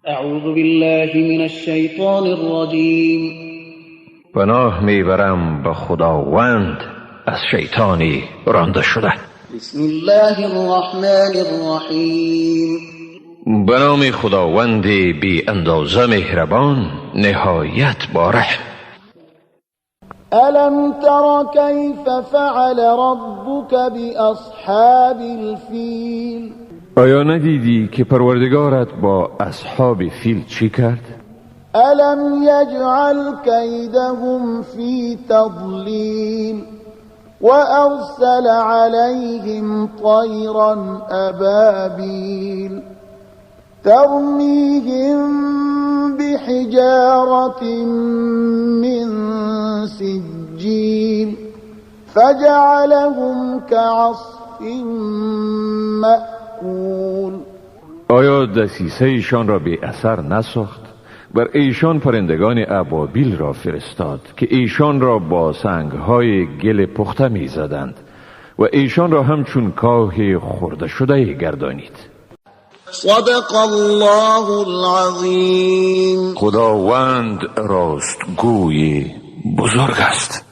أعوذ بالله من الشیطان الرجیم. پناه میبرم به خداوند از شیطانی رانده شده. بسم الله الرحمن الرحیم. به نام خداوند بی اندازه مهربان، نهایت با رحم. ألم تر كيف فعل ربك بأصحاب الفيل؟ آیا ندیدی که پروردگارت با اصحاب فیل چی کرد؟ ألم يجعل كيدهم في تضليل وأرسل عليهم طيرا أبابيل ترميهم بحجارة من سجيل فجعلهم كعصف مأكول. آیا دسیسه ایشان را بی اثر نساخت؟ بر ایشان پرندگان ابابیل را فرستاد که ایشان را با سنگهای گل پخته می زدند و ایشان را همچون کاه خورده شده گردانید. صدق الله العظیم. خداوند راستگوی بزرگ است.